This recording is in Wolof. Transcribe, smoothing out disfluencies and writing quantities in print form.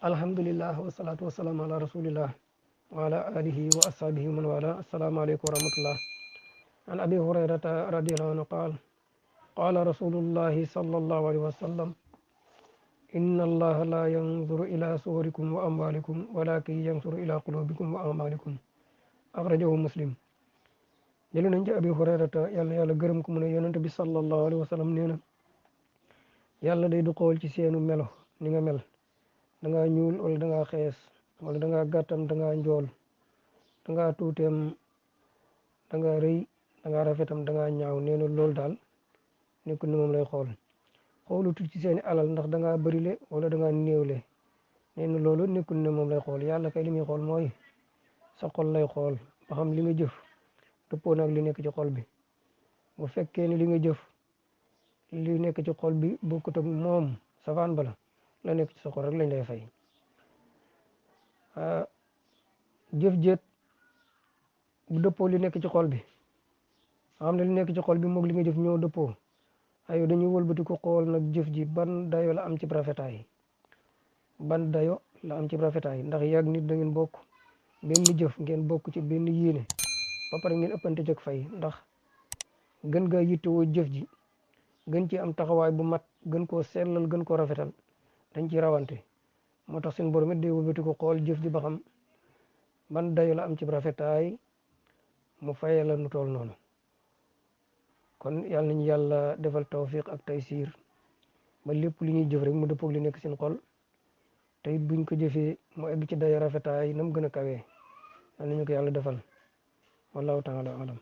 alhamdulillah wasalaatu wasalaamu ala rasulillah wa ala alihi wa ashabihi man wala assalaamu aleykum wa rahmatullah an abi hurayrata radiallahu anhu qaal qala rasulullahi sallallahu alayhi wa sallam inna allaha la yanzuru ila suwarikum wa amwalikum walakin yanzuru ila qulubikum wa amalikum akhrajahu muslim jëli nañ ci abi hurayrata yàlla yàlla gërëm ko mu ne yonente bi sallallahu alayhi wa sallam nee na yàlla day du xool ci seenu melo ni nga mel da ngaa ñuul wala da ngaa xees wala da ngaa gàttam da ngaa njool da ngaa tuuteem da ngaa rëy da ngaa rafetam da ngaa ñaaw nee na loolu daal nekkul ne moom lay xool xoolutu ci seeni alal ndax da ngaa bërile wala da ngaa néewle nee na loolu nekkul ne moom lay xool yàlla kay li muy xool mooy sa xol lay xool ba xam li nga jëf dëppoo nag li nekk ci xol bi bu fekkee ni li nga jëf li nekk ci xol bi bokkut ak moom safaan bala la nekk ci sa xol rek lañ lay fay jëf jët bu dëppoo li nekk ci xol bi xam ne li nekk ci xol bi moog li nga jëf ñoo dëppoo ayo dañuy wëlbati ko xool nag jëf ji ban dayo la am ci rafetaay ban dayo la am ci rafetaay ndax yàgg nit da ngeen bokk benn jëf ngeen bokk ci benn yéene ba pare ngeen ëppante jëg fay ndax gën gaa yittewoo jëf ji gën ci am taxawaay bu mat gën koo sellal gën koo rafetal dañ ci rawante moo tax seen borom it day wëlbati ko xool jëf ji ba xam ban dayo la am ci rafetaay mu fayee la nu tool noonu kon yàlla nañu yàlla defal tawfiq ak taysiir ba lépp li ñuy jëf rek mu dëppoog li nekk seen xol te it buñ ko jëfee mu egg ci dayo rafetaay nam gën a kawee yàlla nañu ko yàlla defal wallahu taala alam